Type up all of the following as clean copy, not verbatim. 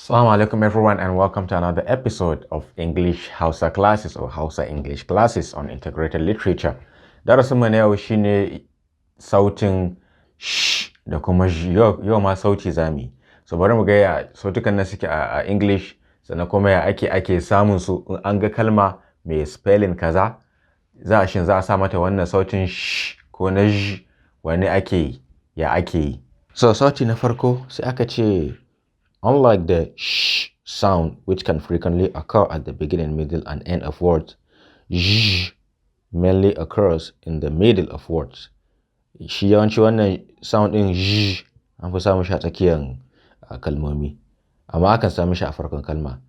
Assalamu alaikum, everyone, and welcome to another episode of English Hausa classes or Hausa English classes on integrated literature. Darasinmu na yau shine sautin sh da kuma zh. Yau ma sauti zamu yi. So bari mu ga ya sautukan nan suke a English, sannan kuma ya ake samun su. In an ga kalma mai spelling kaza, za a shin za a sa mata wannan sautin sh ko na zh? Wani ake yi, ya ake yi? So sauti na farko sai aka ce, "Unlike the sh sound, which can frequently occur at the beginning, middle and end of words, zh mainly occurs in the middle of words." Shi yawanci wannan sound ɗin zh an fi samun shi a tsakiyan kalmomi, amma akan same shi a farkon kalma.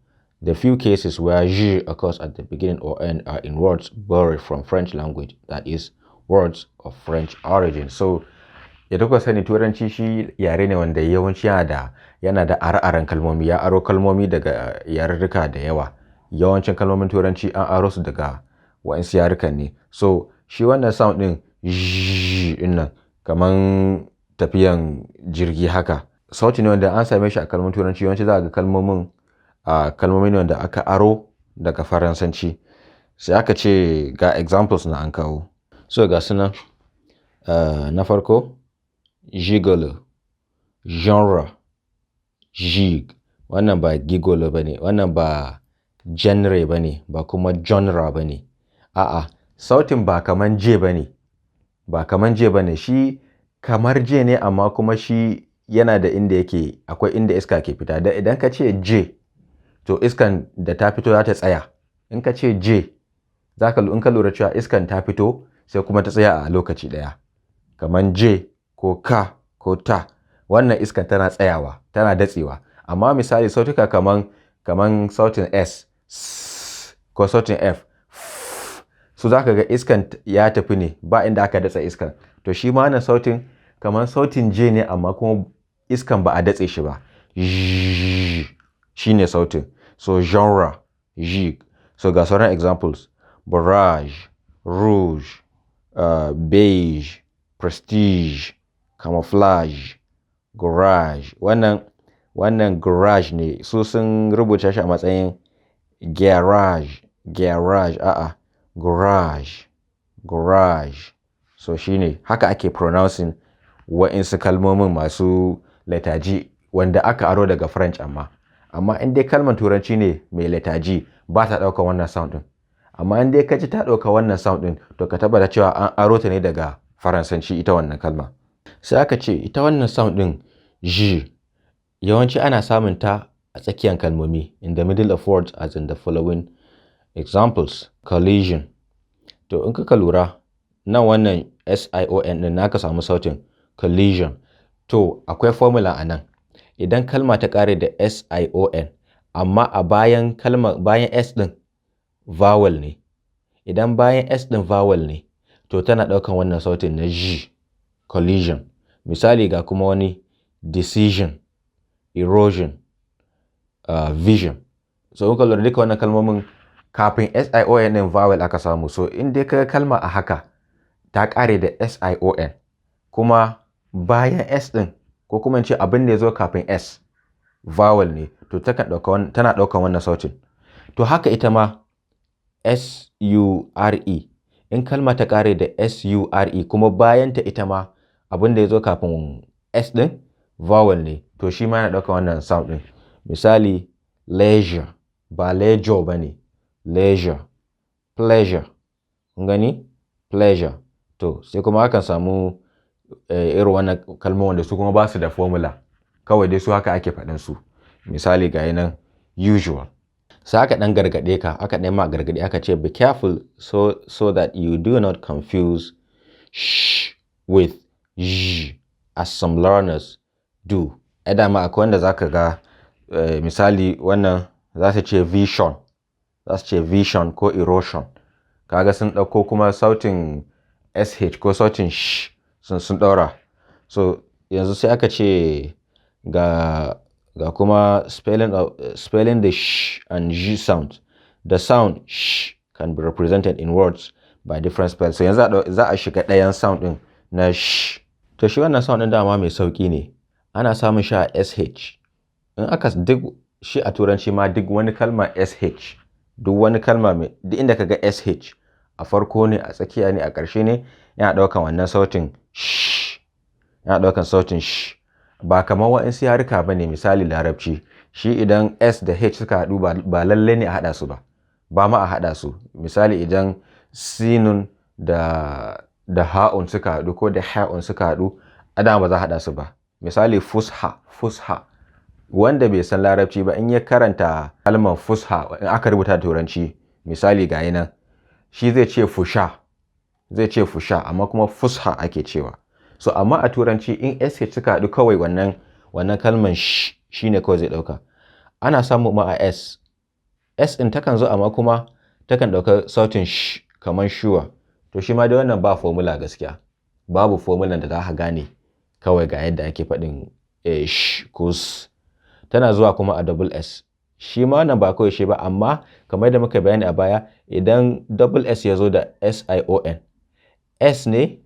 The few cases where zh occurs at the beginning or end are in words borrowed from French language, that is, words of French origin. So yadda kuka sani, Turanci shi yare ne wanda yawanci yana da are-aren kalmomi, ya aro kalmomi daga yarurruka da yawa. Yawancin kalmomin Turanci an aro su daga wa'insu yarukan ne. So shi wannan sound ɗin zh ɗin nan, kaman tafiyan jirgi haka, sauti ne wanda an same shi a kalmomin Turanci. Yawanci za a ga kalmomin a kalmomi ne wanda aka aro daga Faransanci. Sai aka ce ga examples na an kawo. So ga su nan, na farko, gigolo, genre, gigue. Wannan ba gigolo ba ne, wannan ba genre ba ne, ba kuma genre ba ne. A'a, sautin ba kaman J ba ne, ba kaman J ba ne. Shi kamar J ne, amma kuma shi yana da inda yake, akwai inda iska ke fita. Da idan ka ce J, to iskan da ta fito za ta tsaya. In ka ce J, zaka in ka lura cewa iskan ta fito sai kuma ta tsaya a lokaci ɗaya. Kaman J ko K ko ta, wannan iskan tana tsayawa, tana datsewa. Amma misali sautuka kaman sautin S, s ko sautin F, f, su za ka ga iskan ya tafi ne, ba inda aka datsa iskan. To shi ma wannan sautin kaman sautin J ne, amma kuma iskan ba a datse shi ba. Shi ne sautin. So genre, gigue. So ga sauran examples: barrage, rouge, beige, prestige, camouflage, garage. Wannan garage ne, su sun rubuta shi a matsayin garage, garage. A'a, garage, garage. So shine haka ake pronouncing wa'insu kalmomin masu letter G wanda aka aro daga French. Amma in dai kalmar Turanci ne mai letter G, ba ta ɗaukar wannan sound ɗin. Amma in dai ka ji ta ɗauka wannan sound ɗin, to ka tabbata cewa an aro ta ne daga Faransanci, ita wannan kalma. Sai aka ce ita wannan sound ɗin G yawanci ana samun ta a tsakiyar kalmomi, in the middle of words, as in the following examples: collision. To in kuka lura nan, wannan SION ɗin naka samu sautin collision. To akwai formula a nan: idan kalma ta ƙare da SION, amma a bayan kalma, bayan S ɗin vowel ne, idan bayan S ɗin vowel ne, to tana ɗaukan wannan sautin na G, collision. Misali, ga kuma wani: decision, erosion, vision. So in ka lura, duka wannan kalmomin kafin SION ɗin vowel aka samu. So in dai kaga kalma a haka ta ƙare da SION, kuma bayan S ɗin, ko kuma in ce abin da ya zo kafin S vowel ne, to tana ɗaukan wannan sautin. To haka ita ma SURE, in kalma ta ƙare da SURE, kuma bayan ta ita ma abin da ya zo kafin S ɗin vowel ne, to shi ma yana ɗaukan wannan sound ɗin. Misali, leisure, ba leisure ba ne, leisure, pleasure. Kun gani? Pleasure. To sai kuma akan samu irin wannan kalmomin wanda su kuma ba su da formula, kawai dai su haka ake faɗin su. Misali, ga nan, usual. Sai aka ɗan gargaɗe ka, aka ɗan ma gargaɗi, aka ce, "Be careful so that you do not confuse sh with zh, as some learners do." Ai dama akwai wanda zaka ga misali wannan za su ce vision, za su ce vision ko erosion. Kaga sun ɗauko kuma sautin sh ko sautin sh sun ɗaura. So yanzu sai aka ce ga kuma spelling the sh and zh sound. The sound sh can be represented in words by different spells. So yanzu za a shiga ɗayan sound ɗin na sh. To shi wannan sound ɗin dama mai sauƙi ne, ana samun shi a sh. In aka duk Shi a Turanci ma duk wani kalma sh, duk wani kalma mai, duk inda kaga sh, a farko ne, a tsakiya ne, a ƙarshe ne, yana ɗaukan wannan sautin sh, yana ɗaukan sautin sh. Ba kamar waɗansu yaruka ba ne, misali Larabci. Shi idan s da h suka haɗu, ba lallai ne a haɗa su ba, ba ma a haɗa su. Misali, idan sinun da ha'un suka haɗu ko da ha'un suka haɗu, a dama ba za a haɗa su ba. Misali fusha, fusha. Wanda bai san Larabci ba, in ya karanta kalmar fusha, in aka rubuta da Turanci, misali ga nan, shi zai ce fusha, zai ce fusha, amma kuma fusha ake cewa. So amma a Turanci in sh suka haɗu, kawai wannan kalmar sh shine kawai zai ɗauka. Ana samu ma a s, s ɗin takan zo, amma kuma takan ɗauka sautin sh kamar sure. To shi ma dai wannan ba formula gaskiya, babu formula da za ka gane kawai ga yadda ake faɗin sh ko s. Tana zuwa kuma a double s. Shi ma wannan ba kawai shi ba, amma kamar yadda muka bayani a baya, idan double s ya zo da sion, s ne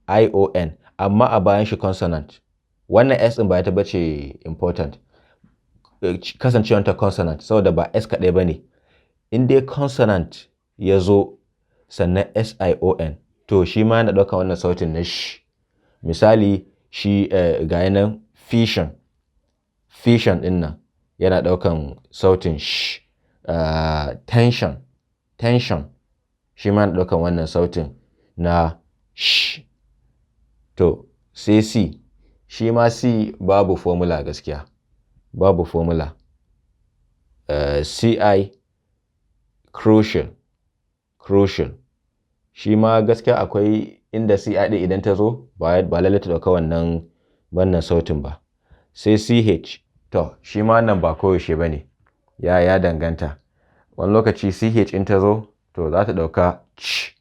ion, amma a bayan shi consonant, wannan s ɗin ba ita bace important, kasancewanta consonant, saboda ba s kaɗai ba ne. In dai consonant ya zo sannan sion, to shi ma yana ɗaukar wannan sautin na sh. Misali shi ga nan fission, fission ɗin nan yana ɗaukan sautin sh. Tension, tension, shi ma yana ɗaukan wannan sautin na sh. To sai c. Shi ma c babu formula gaskiya, babu formula. Ci, crucial, crucial. Shi ma gaskiya akwai inda ci ɗin idan ta zo ba lallai ta ɗauka wannan sautin ba. Sai ch. To shi ma wannan ba koyaushe ba ne, ya danganta. Wani lokaci ch in ta zo, to za ta ɗauka ch,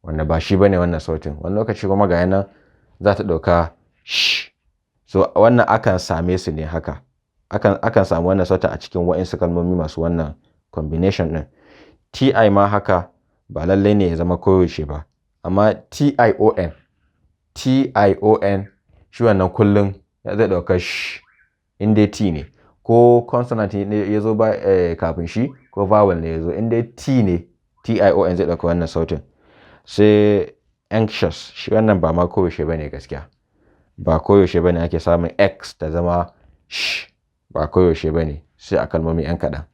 wanda ba shi ba ne wannan sautin. Wani lokaci kuma ga nan za ta ɗauka sh. So wannan akan same su ne haka, akan samu wannan sautin a cikin waɗansu kalmomi masu wannan combination ɗin. Ti ma haka, ba lallai ne ya zama koyaushe ba. Amma tion, tion, shi wannan kullum zai ɗauka sh in dai t ne, ko consonant ne ya zo ba kafin shi, ko vowel ne ya zo, in dai t ne, tion zai ɗauka wannan sautin. Sai anxious. Shi wannan ba ma koyaushe ba ne gaskiya, ba koyaushe ba ne ake samun x ta zama sh, ba koyaushe ba ne, sai a kalmomi 'yan kaɗan.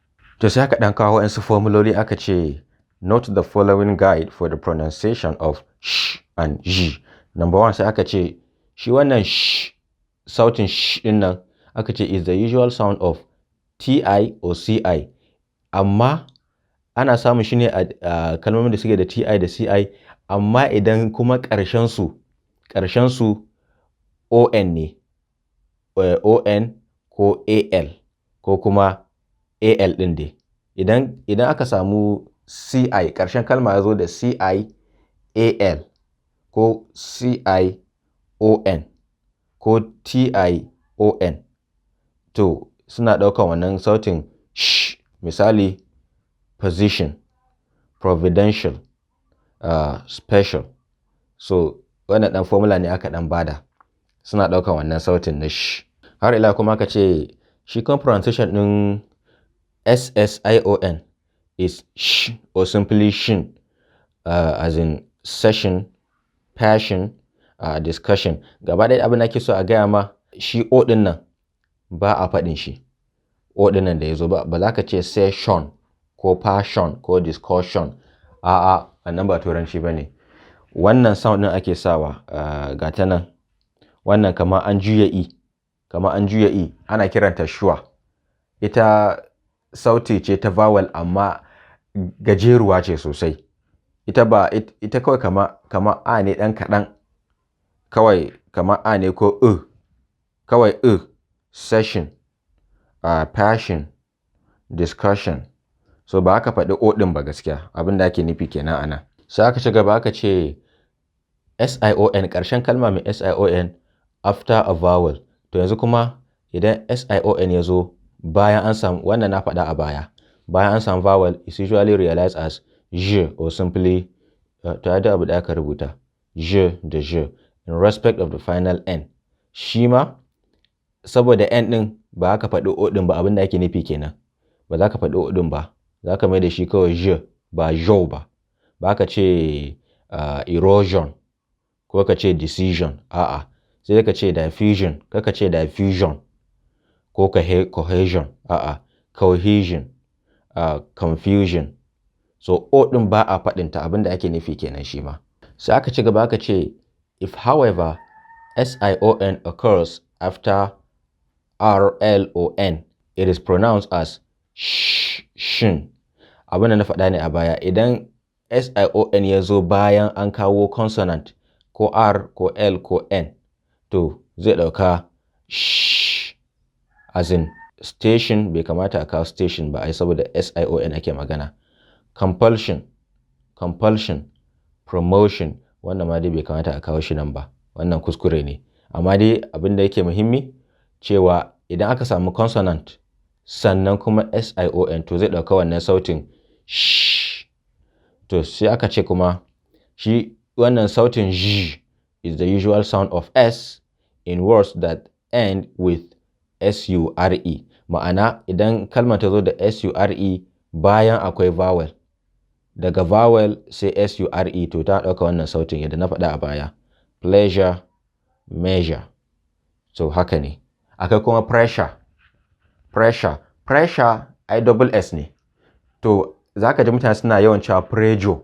To sai aka ɗan kawo waɗansu formuloli, aka ce, "Note the following guide for the pronunciation of sh and zh." Number one, sai aka ce shi wannan sh, sautin sh ɗin nan, aka ce is the usual sound of ti or ci, amma ana samun shi ne a kalmomin da suke da ti da ci, amma idan kuma ƙarshen su on ne, on ko al ko kuma al ɗin dai. Idan aka samu ci, ƙarshen kalma ya zo da ci, al ko cion ko tion, to suna ɗaukan wannan sautin sh. Misali position, providential, special. So wannan ɗan formula ne aka ɗan bada, suna ɗaukan wannan sautin na sh. Har ila kuma aka ce shi kuma pronunciation ɗin ssion is sh or simply shin, as in session, passion, discussion. Gaba ɗaya abin da ake so a gaya ma, shi o ɗin nan ba a faɗin shi. O ɗin nan da ya zo ba, ba za ka ce session ko passion ko discussion, a'a, wannan ba Turanci ba ne. Wannan sound ɗin ake sawa, ga ta nan, wannan kamar an juya e, kamar an juya e, ana kiranta schwa. Ita sauti ce ta vowel, amma gajeruwa ce sosai. Ita ba ita kawai kama a ne ɗan kaɗan kawai, kama a ne ko e, kawai e. Session, passion, discussion. So ba aka faɗi o ɗin ba gaskiya, abin da ake nufi kenan a nan. Sai aka ci gaba, aka ce sion, ƙarshen kalma mai sion after a vowel. To yanzu kuma idan sion ya zo bayan an samu, wannan na faɗa a baya, bayan an samu vowel, is usually realized as j or simply to da abu da aka rubuta j da j in respect of the final n. Shi ma Saboda N ɗin ba ka faɗi O ɗin ba, abin da ake nufi kenan. Ba za ka faɗi O ɗin ba, za ka mai da shi kawai J, ba jo ba. Ba ka ce erosion ko ka ce decision, a'a, sai ka ce diffusion, ka ce diffusion ko cohesion, a'a, cohesion, confusion. So O ɗin ba a faɗinta, abin da ake nufi kenan shi ma. Sai aka ci gaba aka ce, if, however, SION occurs after R, L or N, it is pronounced as sh, shin. Abin da na faɗa ne a baya, idan SION ya zo bayan an kawo consonant ko R ko L ko N, to zai ɗauka sh, as in station. Bai kamata a kawo station ba ai, saboda SION ake magana. Compulsion, compulsion, promotion, wannan ma dai bai kamata a kawo shi nan ba, wannan kuskure ne. Amma dai abin da yake muhimmi cewa idan aka samu consonant sannan kuma SION, to zai ɗauka wannan sautin sh. To sai aka ce kuma shi wannan sautin j is the usual sound of S in words that end with SURE. Ma'ana, idan kalmar ta zo da SURE bayan akwai vowel, daga vowel sai SURE, to ta ɗauka wannan sautin yadda na faɗa a baya: pleasure, measure. So haka ne. Akwai kuma pressure, pressure, pressure ai double S ne. To za ka ji mutane suna yawan cewa prejo.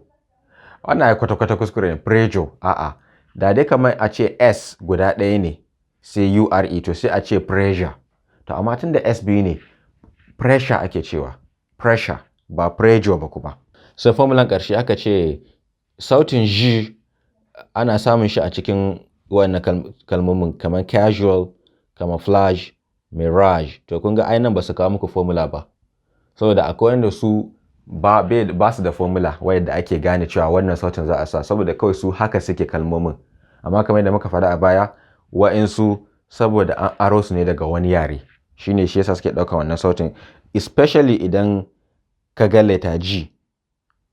Wannan ai kwata-kwata kuskure ne, prejo, a'a. Da dai kamar a ce S guda ɗaya ne sai URE, to sai a ce pressure. To amma tun da S biyu ne, pressure ake cewa, pressure, ba prejo ba kuma. Sai formulan ƙarshe, aka ce sautin J ana samun shi a cikin wannan kalmomin kamar casual, camouflage, mirage. To kun ga ai nan ba su kawo muku formula ba, saboda akwai wanda su ba su da formula wadda ake gane cewa wannan sautin za a sa, saboda kawai su haka suke kalmomin. Amma kamar yadda muka faɗa a baya, wa'insu saboda an aro su ne daga wani yare, shine shi yasa suke ɗauka wannan sautin, especially idan ka ga letter G.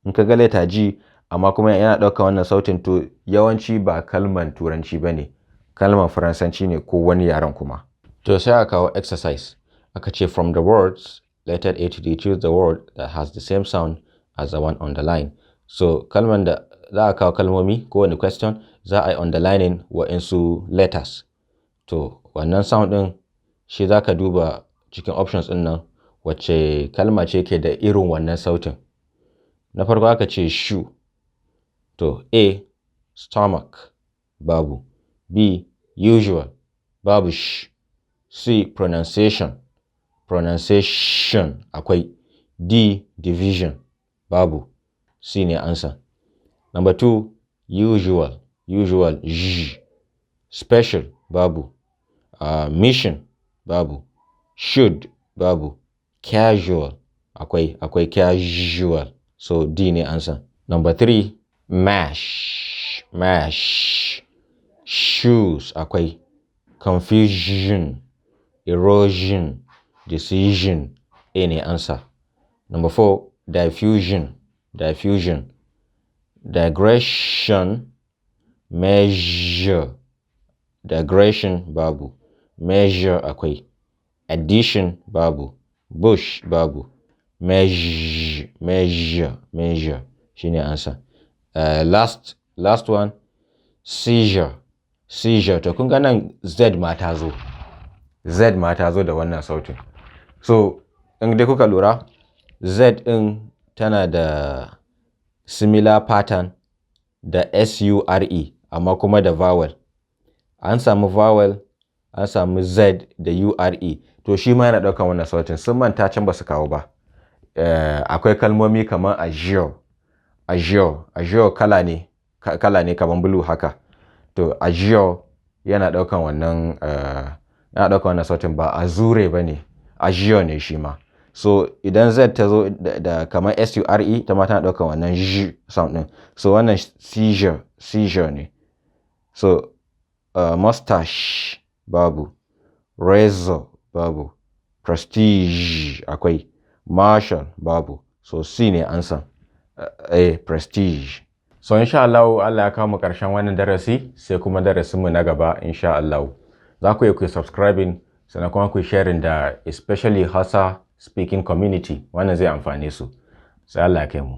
In ka ga letter G amma kuma yana ɗauka wannan sautin, to yawanci ba kalman Turanci ba ne, kalman Faransanci ne ko wani yaren kuma. To sai aka kawo exercise, aka ce, from the words lettered A to D, choose the word that has the same sound as the one on the line. So kalman da za a kawo, kalmomi, kowane question za a yi underlining wa'insu letters, to wannan sound ɗin shi za ka duba cikin options ɗin nan, wacce kalma ce ke da irin wannan sautin. Na farko aka ce shoe. To A, stomach, babu. B, usual, babu sh. C, pronunciation, pronunciation akwai. D, division, babu. C ne answer. Number two, usual, usual, j. Special, babu. Mission, babu. Should, babu. Casual, akwai, akwai casual. So D ne answer. Number three, mash, mash, shoes, akwai. Confusion, erosion, decision, A ne answer. Number four, diffusion, diffusion, digression, measure. Digression babu, measure akwai. Addition, babu. Bush, babu. Measure, measure, measure shine answer. Last one, seizure, seizure. To kun ga nan Z ma ta zo, Z ma ta zo da wannan sautin. So in dai kuka lura, Z ɗin tana da similar pattern da SURE, amma kuma da vowel. An samu vowel, an samu Z da URE, to shi ma yana ɗaukan wannan sautin. Sun manta can ba su kawo ba. Akwai kalmomi kamar azure, azure, azure kala ne, kala ne kamar blue haka. To azure yana ɗaukan wannan sautin, ba azure ba ne, azure ne shi ma. So idan Z ta zo da kamar SURE, ta ma tana ɗaukan wannan J sound ɗin. So wannan seizure, seizure ne. So mustache, babu. Razor, babu. Prestige, akwai. Marshal, babu. So C ne answer, prestige. So insha Allah, Allah ya kawo mu ƙarshen wannan darasi, sai kuma darasinmu na gaba insha Allah. Za ku iya ku subscribing. Sannan kuma ku sharing da especially Hausa speaking community. Wannan zai amfane su. Sai Allah ya kai mu.